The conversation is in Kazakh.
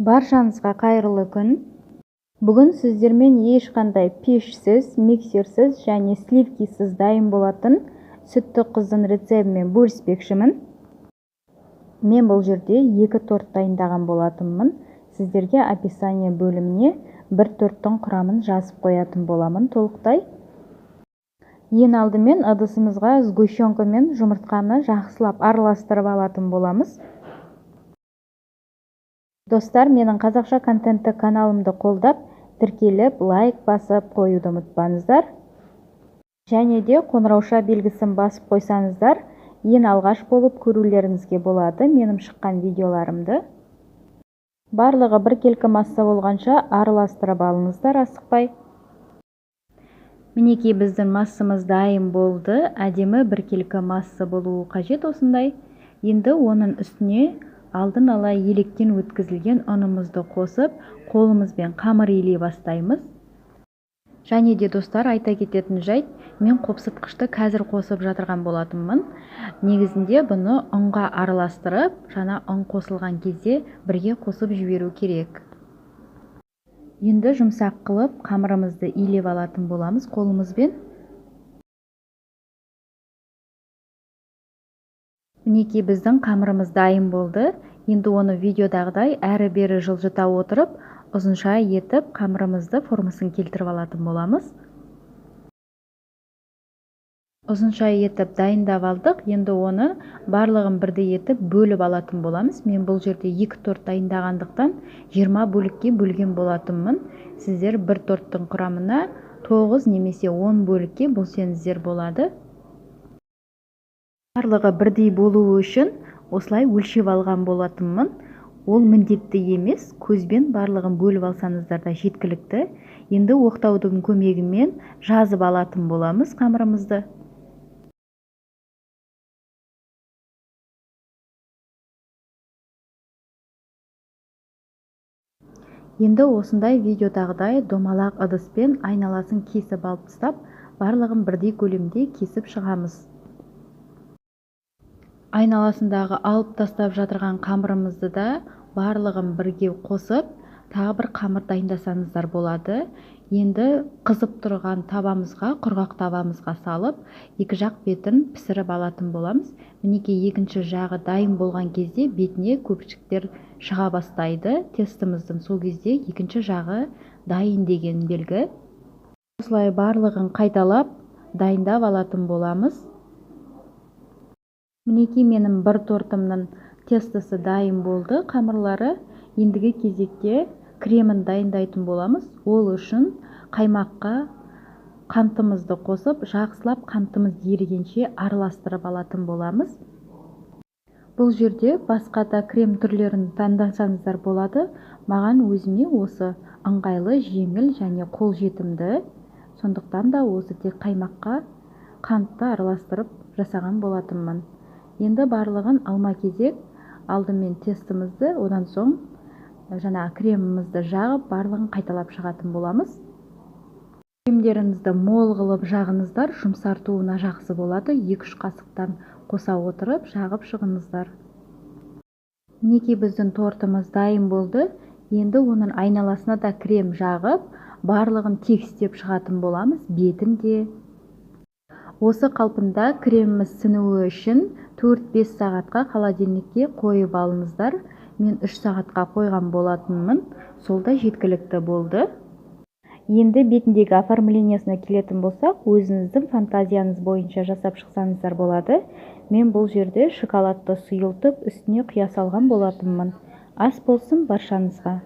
Баршаңызға қайырлы күн. Бүгін сіздермен ешқандай пешсіз, миксерсіз және сливкисіз дайын болатын сүтті қыздың рецебімен бөліспекшімін. Мен бұл жерде 2 торт дайындаған болатынмын. Сіздерге описание бөліміне бір торттың құрамын жазып қоятын боламын толықтай. Ең алдымен ыдысымызға сгущенка мен жұмыртқаны жақсылап араластырып алатын боламыз. Достар, менің қазақша контентті каналымды қолдап, тіркеліп, лайк басып қоюды ұмытпаңыздар. Және де қоңырауша белгісін басып қойсаңыздар, ең алғаш болып көрулеріңізге болады менің шыққан видеоларымды. Барлығы біркелкі масса болғанша араластырып алыңыздар асықпай. Мінекей біздің массамыз дайын болды. Әдемі біркелкі масса болуы қажет осындай. Енді оның үстіне алдын ала електен өткізілген ұнымызды қосып, қолымызбен қамыр илей бастаймыз. Және де достар, айта кететін жайт, мен қопсытқышты қазір қосып жатырған болатынмын. Негізінде бұны ұнға араластырып, жаңа ұн қосылған кезде бірге қосып жіберу керек. Енді жұмсақ қылып қамырымызды илеп алатын боламыз қолымызбен. Мінекей біздің қамырымыз дайын болды. Енді оны видеодағыдай әрі-бері жылжыта отырып, ұзынша етіп қамырымызды формасын келтіріп алатын боламыз. Ұзынша етіп дайындап алдық. Енді оны барлығын бірдей етіп бөліп алатын боламыз. Мен бұл жерде 2 торт дайындағандықтан 20 бөлікке бөлген болатынмын. Сіздер бір торттың құрамына 9 немесе 10 бөлікке бөлсеңіздер болады. Барлығы бірдей болуы үшін осылай өлшеп алған болатынмын. Ол міндетті емес, көзбен барлығын бөліп алсаңыздар да жеткілікті. Енді оқтаудың көмегімен жазып алатын боламыз қамырымызды. Енді осындай видеодағыдай домалақ ыдыспен айналасын кесіп алып тастап, барлығын бірдей көлемде кесіп шығамыз. Айналасындағы алып тастап жатырған қамырымызды да барлығын бірге қосып, тағы бір қамыр дайындасаңыздар болады. Енді қызып тұрған табамызға, құрғақ табамызға салып, екі жақ бетін пісіріп алатын боламыз. Мінекей екінші жағы дайын болған кезде бетіне көпшіктер шыға бастайды. Тестіміздің сол кезде екінші жағы дайын деген белгі. Осылай барлығын қайталап дайындап алатын боламыз. Мінекей менің бір тортымның тестосы дайын болды, қамырлары. Ендігі кезекте кремін дайындайтын боламыз. Ол үшін қаймаққа қантымызды қосып, жақсылап қантымыз ерігенше араластырып алатын боламыз. Бұл жерде басқа да крем түрлерін таңдасаңыздар болады. Маған өзіме осы ыңғайлы, жеңіл және қолжетімді. Сондықтан да осы тек қаймаққа қантты араластырып жасаған болатынмын. Енді барлығын алма-кезек алдымен тестімізді, одан соң жаңа кремімізді жағып, барлығын қайталап шығатын боламыз. Кремдеріңізді мол қылып жағыңыздар, жұмсартуына жақсы болады. 2-3 қасықтан қоса отырып жағып шығыңыздар. Мінекей біздің тортымыз дайын болды. Енді оның айналасына да крем жағып, барлығын тегістеп шығатын боламыз, бетін де. Осы қалпында креміміз сіңуі үшін 4-5 сағатқа холодильникке қойып алыңыздар. Мен 3 сағатқа қойған болатынмын, сол да жеткілікті болды. Енді бетіндегі оформлениясына келетін болсақ, өзіңіздің фантазияңыз бойынша жасап шықсаңыздар болады. Мен бұл жерде шоколадты сұйылтып, үстіне құя салған болатынмын. Ас болсын баршаңызға.